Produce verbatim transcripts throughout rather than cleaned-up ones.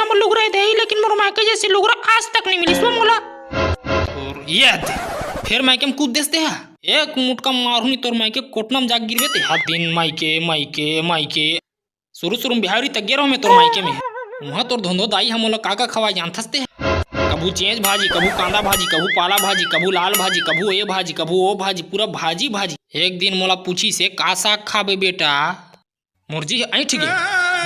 मोर लुगरा हे दई, लेकिन मोर मायके जइसे लुगरा आज तक नइ मिलिस वो मोला। तोर ये दे, फेर मायके म कूद देस ते हा। एक मुटका मारहूं नी तोर मायके कोटना म जाके गिरबे ते हा। दिन मायके, मायके, मायके। शुरू शुरू म बिहाव रही त गे रहूं मैं तोर मायके में। उहां तोर धोंधो दाई ह मोला का का खवाय जानथस ते हा। कभू चेंच भाजी, कभू कांदा भाजी, कभू पाला भाजी, कभू लाल भाजी, कभू ए भाजी, कभू ओ भाजी, पूरा भाजी भाजी। एक दिन मोला पूछिस हे, "का साग खाबे बेटा?" मोर जी ऐंठ गे।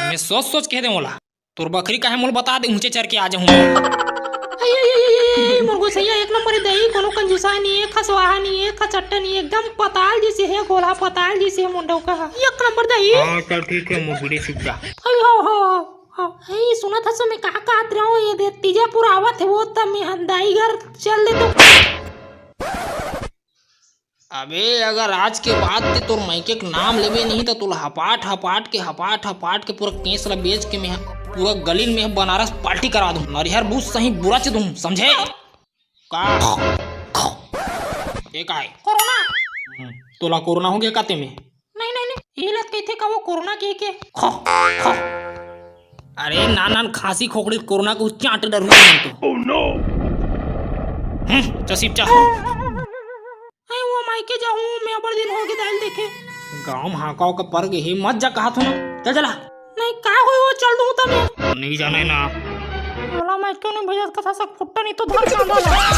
मैं सोच सोच कह दे मोला, "तोर बखरी काहे मोला बता दे, ऊंचे चढ़ के आ जाहूं।" अई, अई, अई, अई, अई, मोर गोसैया एक नंबर हे दई, कोनो कंजूसा नइ हे, खसवाहा नइ हे, खचट्टा नइ हे, एकदम पताल जइसे हे, गोला पताल जइसे हे मोर डौका ह। एक नंबर दई। हां, चल ठीक हे, मोर बीड़ी छिप जा। अई, हो, हो, हो, हो। अई, सुनत हस मैं का कहत रहूं, ये दे तीजा पुर आवत हे, वो त मैं ह दाई घर चल देतों। अबे, अगर आज के बाद ते तोर मायके के नाम लेबे नहीं, त तोला हपाट, हपाट के, हपाट, हपाट के पूरा केस ला बेच के मैं पूरा गलिन में बनारस पार्टी करा दूं। नरिहर बूस सही बुरच दूं, समझे? का? ए काय? कोरोना। हम्म, तोला कोरोना हो गे का ते में? नहीं, नहीं, नहीं, ये लत कहिथे का वो कोरोना के के? अरे नान नान खांसी खोखड़ी कोरोना के चांट डरहूं मैं तो। हम्म, चल सिप जा। अई वो मायके जाहूं, मैं अब्बड़ दिन हो गे दाई ल देखे। गांव म हांका वांका पर गे हे, मत जा कहत हों ना। चल चला। नहीं, का होय वो, चल दूं त मैं। नइ जाने ना। मोला मायके नइ भेजस कथा सक फुट्टा नहीं तो धर कांदा ला।